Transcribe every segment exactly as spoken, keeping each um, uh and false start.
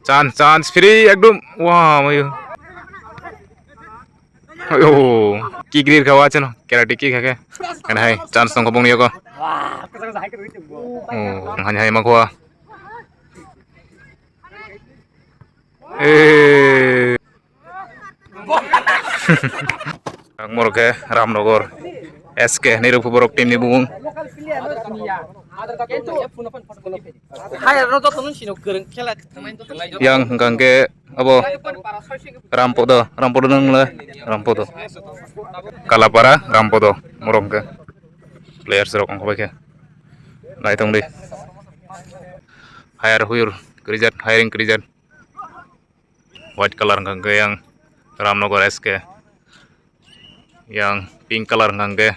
Chance, chance, free ekdom. Wah, mayu. Oh, kick rir khawa chano. Karate kick hake. Kan hai, chance tong kobong yoko. Oh, han hai makwa. Eh. Ang morok khe Ramnagar S K hinwi rwkha borok team ni bumung. Yang hwnkha hwnkhe abo Rampodo, Rampodo nang le Rampodo. Kalapara Rampodo morok hwnkhe players rok wngkha bai khe naitong di. Hire huyur krijak, hiring krijak. White colour hwnkha hwnkhe yang Ramnagar S K, yang pink colour hwnkha hwnkhe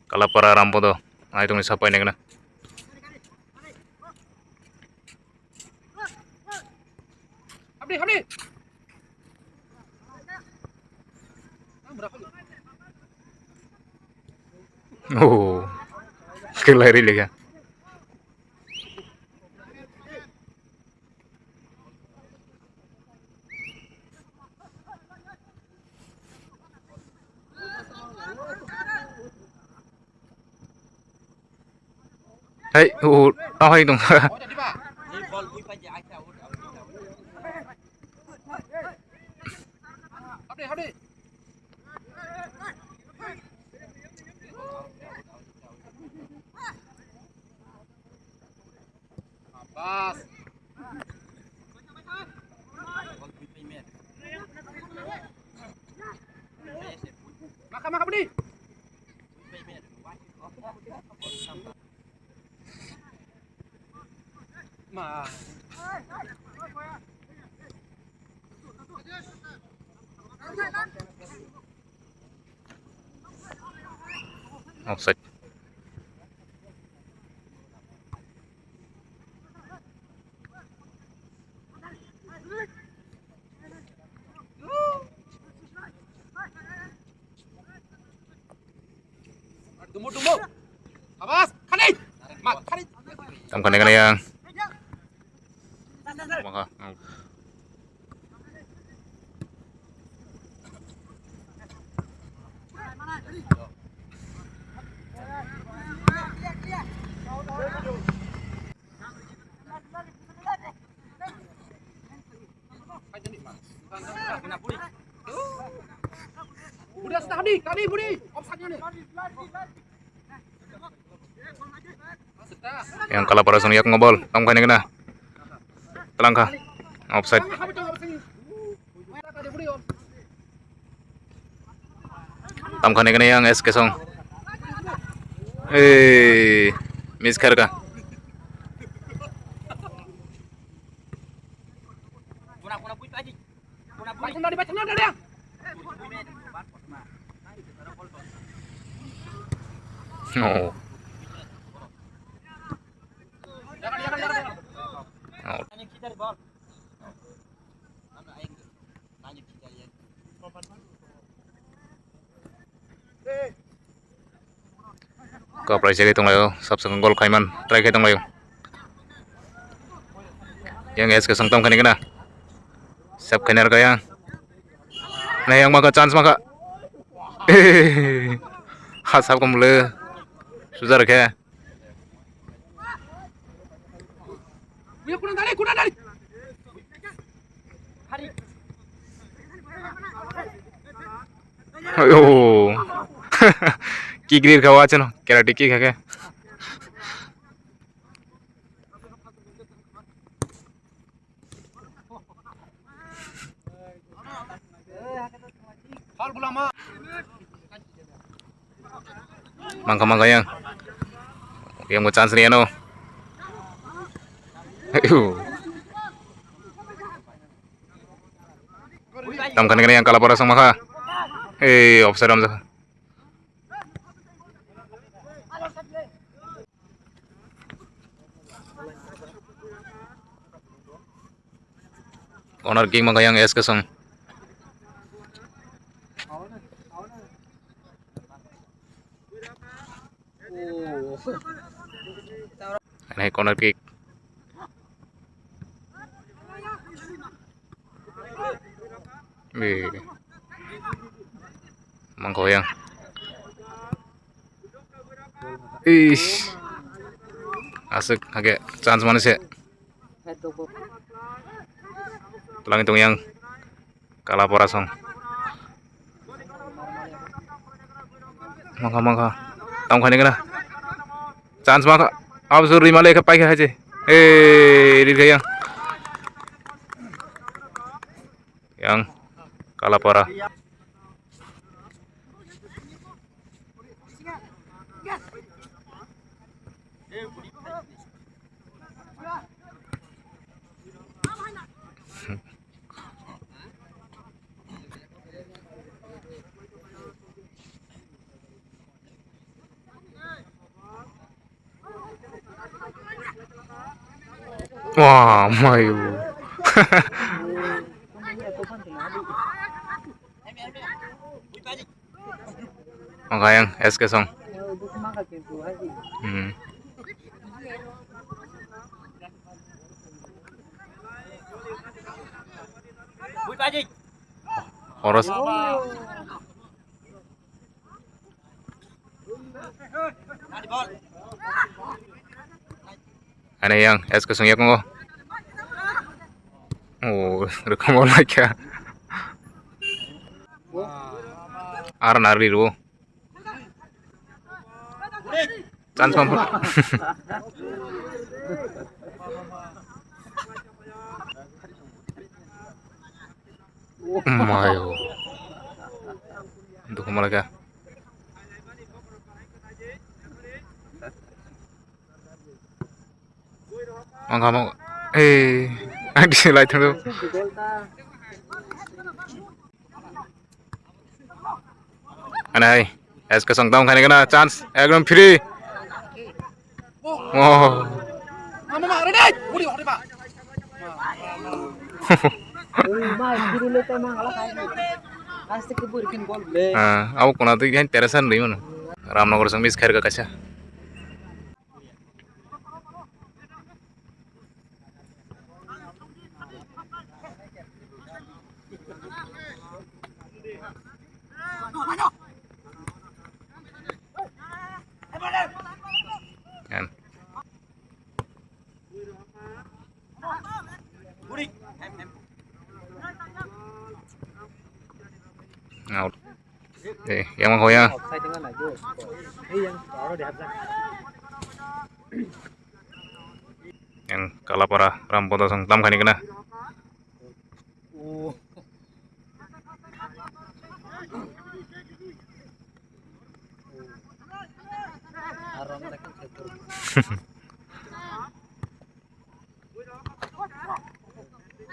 Kalapara Rampodo, naitongni sapai naikna. Oh, kelai ri lega. Hei, uh, tao hai dong. Bas. Maka, maka, budi. Ma. Offside. Dumu, dumu. Awas, kali. Mat, kali. Tam kane kane yang. Maka. Yang Kalapara song yak ngobol, tong khaini kena. Telangkha. Offside. Tam khaini kena yang S K song. Eh, miss kharka. Oh. Oh. Kaprai chari tonglaio, sab sakang gol khaiman try khai tonglaio. Yang S K song tong khani kana. Sab khainar kaya. Nah, yang maka chance maka. Ha sab kumle. Sujar khe. Oh. Kick rir khawa chano, karate kick hake. Mangkha mangkha yang. Yang bo chance ni ano. Tam kani kani yang Kalapara song mangkha. Hei, offside ram jakha. Corner kick mangkha yang S K song. Ini corner kick. Mangkho yang. Ish. Aswk hake chance mani se. Twlangwi tong yang. Kalapora song. Mangkha, mangkha. Tamo khaini gana. Chance mangkha. Absur rimale khe paikha hai se. Ei, rirkha yang. Yang Kalapora. Wah, mayu. Oke yang S K song. Hmm. Horos. Ane yang S K song yak ngo. Oh, rekam olai kya. Ar nari ro. Chance pam. Mayo. Dukhu malaka. Ang kamo. Eh, ang di lai thang. Anai, S K song dam khani kana chance ekdom free. Oh. Ah, abo kona twi hain teresan rwi mano. Ramnagar song miss khairga kaisa. Yan. Out. Eh, yang mau ya. Yang Kalapara Rampodo song tam khani kena.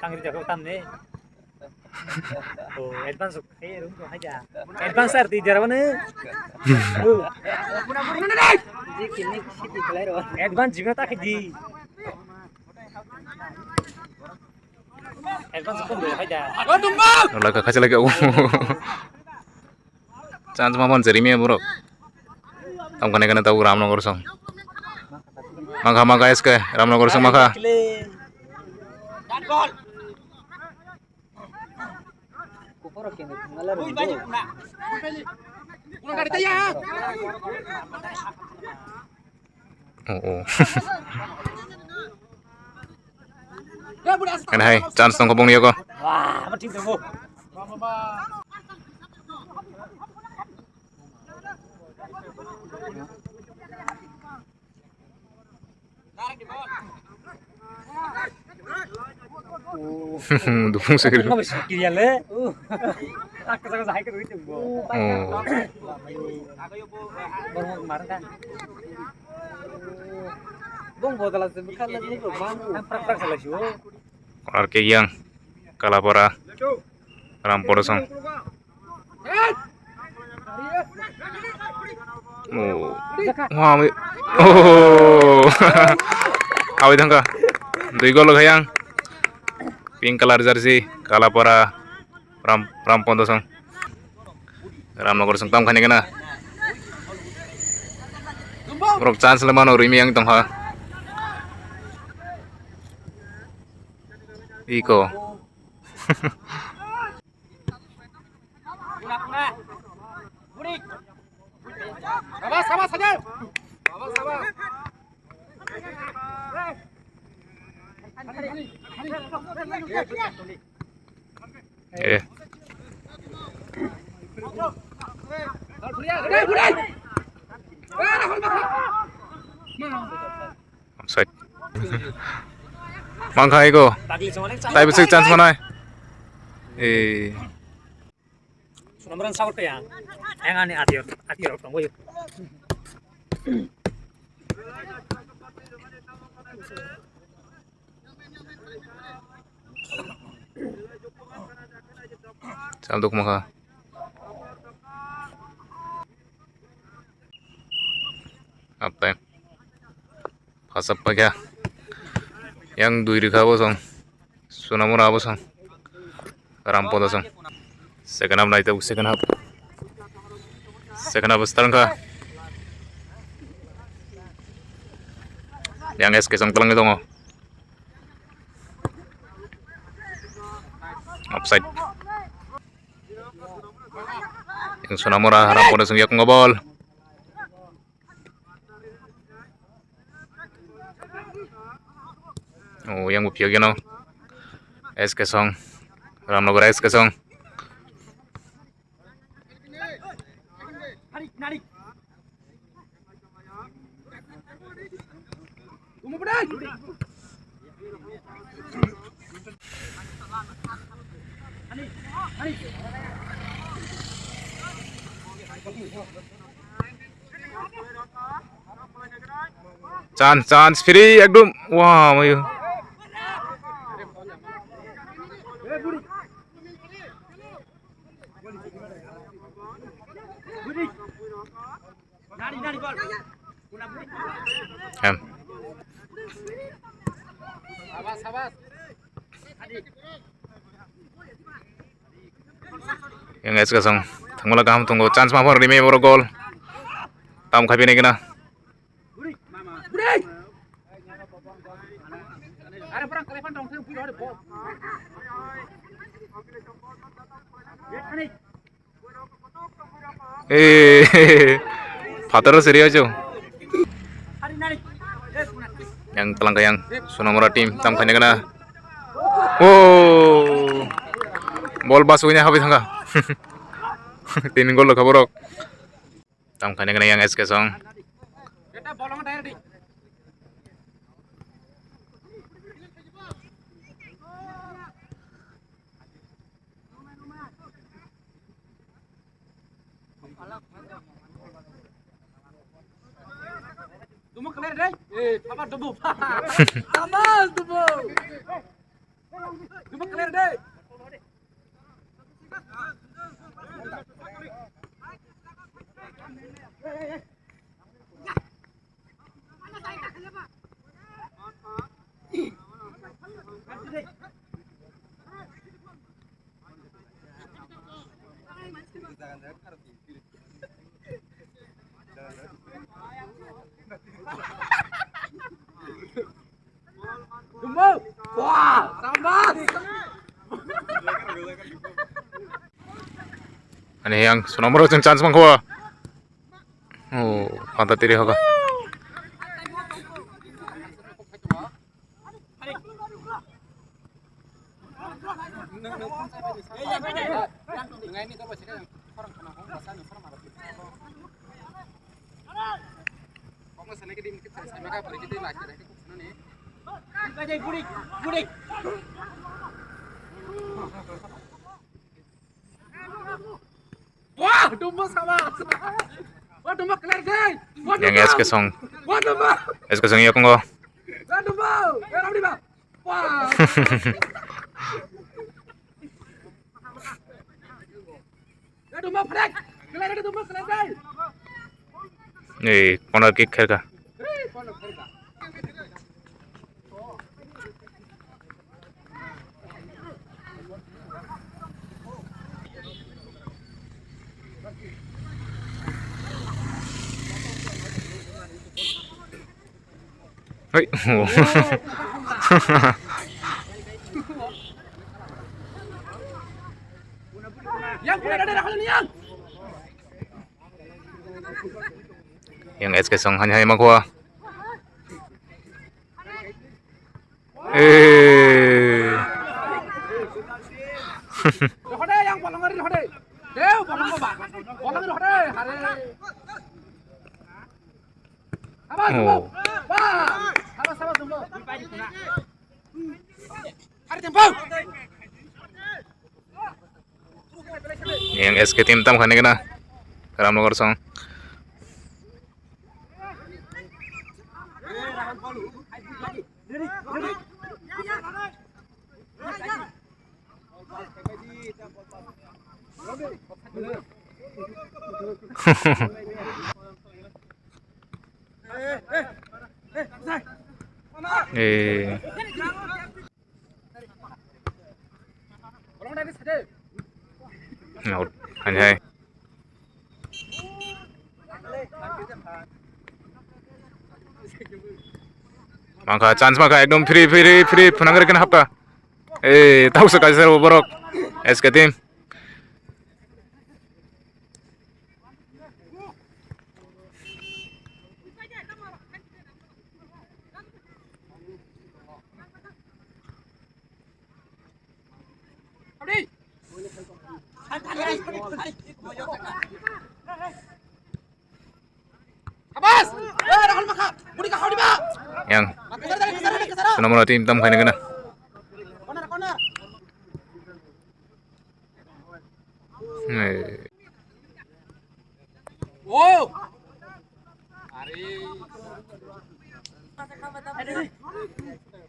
Tangri jago tamne. Oh, advance khe rung to haja. Advance ar ti jarabane. Ji kini city khlai ro. Advance jibna ta khe di. Advance ko do haja. Laka khacha lagi. Chance ma phan jerimi borok. Tam kane kane tabuk Ramnagar song. Makha makha S K Ramnagar song makha. Oh, oh. Kan hai, chance tongkha bongni yago. Wah, apa tim tongkha? Dukung sekali. Kiriale. Aku sangat sakit itu. Oh. Borong kemarin kan. Bong bodola se bukan lagi itu bang. Prak prak salah sih. Ar ke yang Kalapara Rampodo song. Oh. Wah, mi-, oh. Awi thangka. Dui gol khayang. Pink color jersey, Kalapara, Ram, Rampodo song. Ramnagar song tam khani kana. Borok chance le mano rimi yang tongha. Iko. Eh. Offside. Mangkha ego. Tai bisik chance manai. Eh. Sunamran sabot kaya. Yang ani ati ati rok tongoi. Chal duk mangkha. Half time. Phasap paikha. Yang dui rikha bo song. Sunamura bo song. Rampoda song. Second half naita, second half. Second half start wngkha. Yang S K song twlangwi tongo. Offside. Yang Sunamura Rampoda song yakungo ball. Oh, yang bo phiyok yano. S K song. Ramnagar S K song. Chance, chance, free, ekdom. Wah, mayu. Em. Yang S K song thangmala kaham tongo, chance ma phar rimi borok goal. Tam khabi nai gana. Eh, phataro siri ajo. Yang telang yang Sunamura team tam khaina kana. Oh, ball bas wina habi thanga. Tin gol kha borok. Tam khaina kana yang S K song. Dumo clear dai. Eh, tama dumo. Tama dumo. Dumo clear dai. Ani yang Sunamura chance mangkho. Oh, panta tiri hoga. Wah, dumbo sama. Wah, dumbo clear deh. Wah, yang dumbo. S K song. Wah, dumbo. S K song ya kongo. Wah, dumbo. Eh, ramdi ba. Wah. Wah, dumbo, clear. Clear, dumbo, clear deh. Eh, corner kick khelka. Eh, corner khelka. Hei. Yang S K Song hani hai makwa. Eh. Oh. Yang S K team tam khani kana. Ramnagar song. Eh. Out. Hai, hai. Mangkha, chance mangkha, ekdom free, free, free, phunang rikhin hapta. Eh, tausa kaisa borok. S K team. Yang Sonamura team tam khaina kana. Eh. Oh! Are.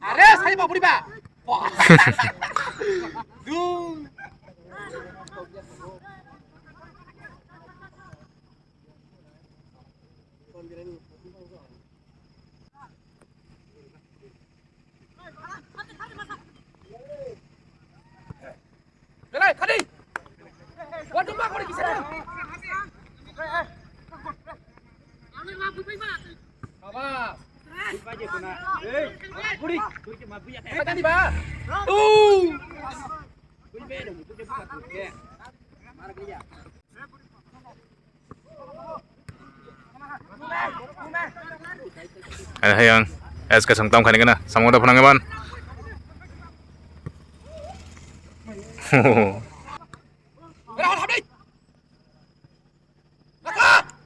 Are, sai ba buri ba. Wah. Du. Ada yang S K Song tam khani kana, samung da phunang eman.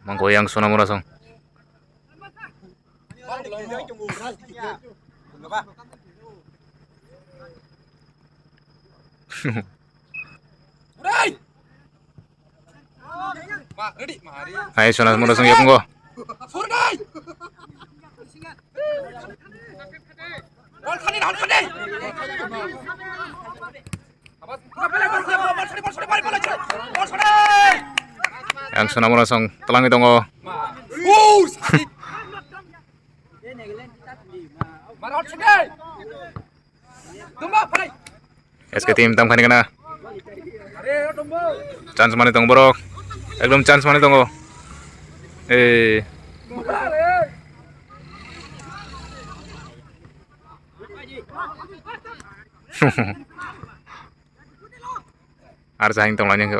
Mangko yang Sonamura song. Hai, Sonamura song yapung ko. Yang Sonamura song telangwi tongo. S K team tam khani kana. Chance mani tong borok. Ekdom chance mani tongo. Eh. Ar jahing tong lainai kho.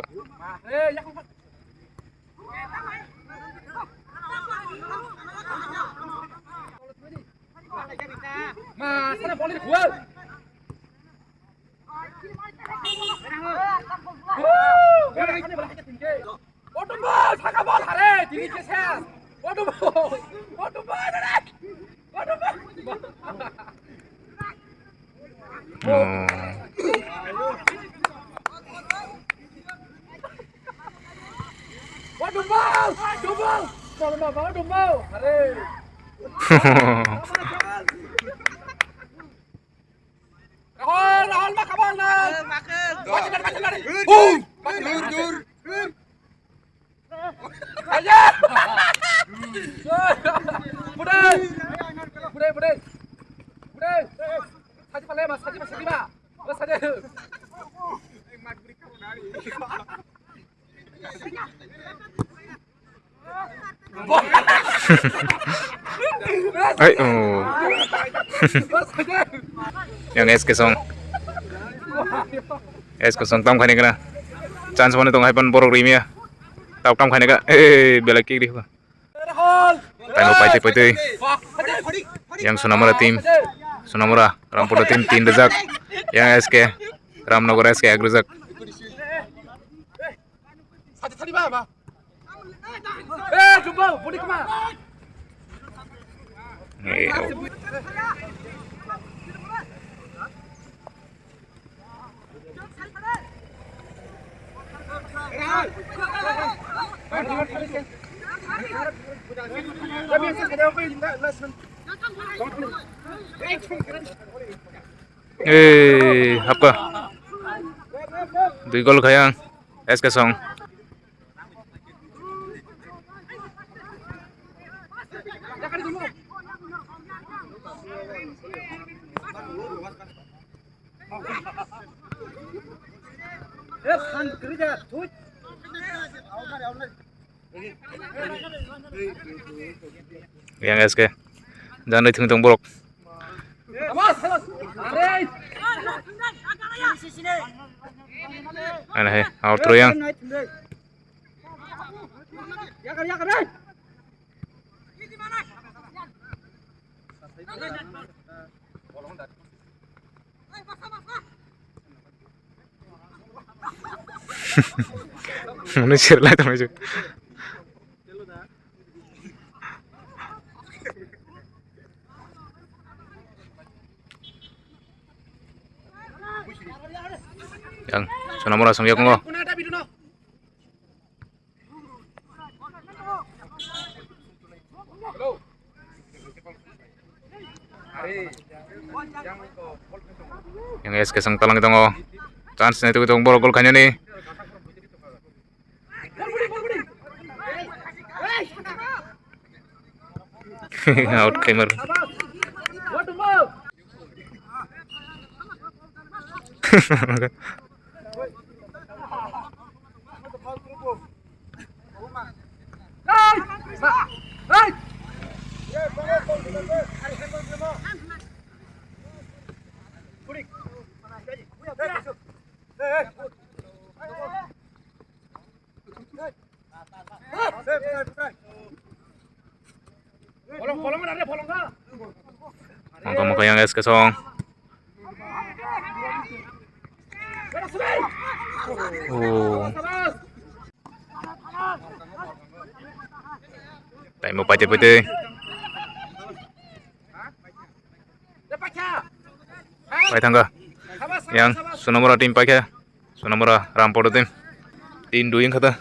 Rahul, Rahul, ma kabal na. Dur, dur. Aja. Budai. Budai, budai. Budai. Saji pale ma, saji ma, saji ma. Saji. Ai, oh. Yang S K Song. S K Song tam khani kana. Chance mani tong hai pan borok rimia. Tap tam khaina ka. Eh, belai kick ri. Taimo paitwi paitwi. Yang Sonamura team. Sonamura, Rampada team tin rejak. Yang S K. Ramnagar S K ek rejak. Eh, Eh, hapka. Dui gol khayang. S K Song. Yang S K. Janai thung tong borok. Ana he, out throw yang. Munu sirlai tongmai. Yang Sonamura song yakungo. Yang S K sang talang tongo. Chance nai tugui tong borok gol khainani. Out khaimar. Mangka mangka yang S K Song. Oh. Taimo paite paite. Pai thangkha. Yang Sonamura team paikha. Sonamura Rampada team. Tin dui wngkha ta.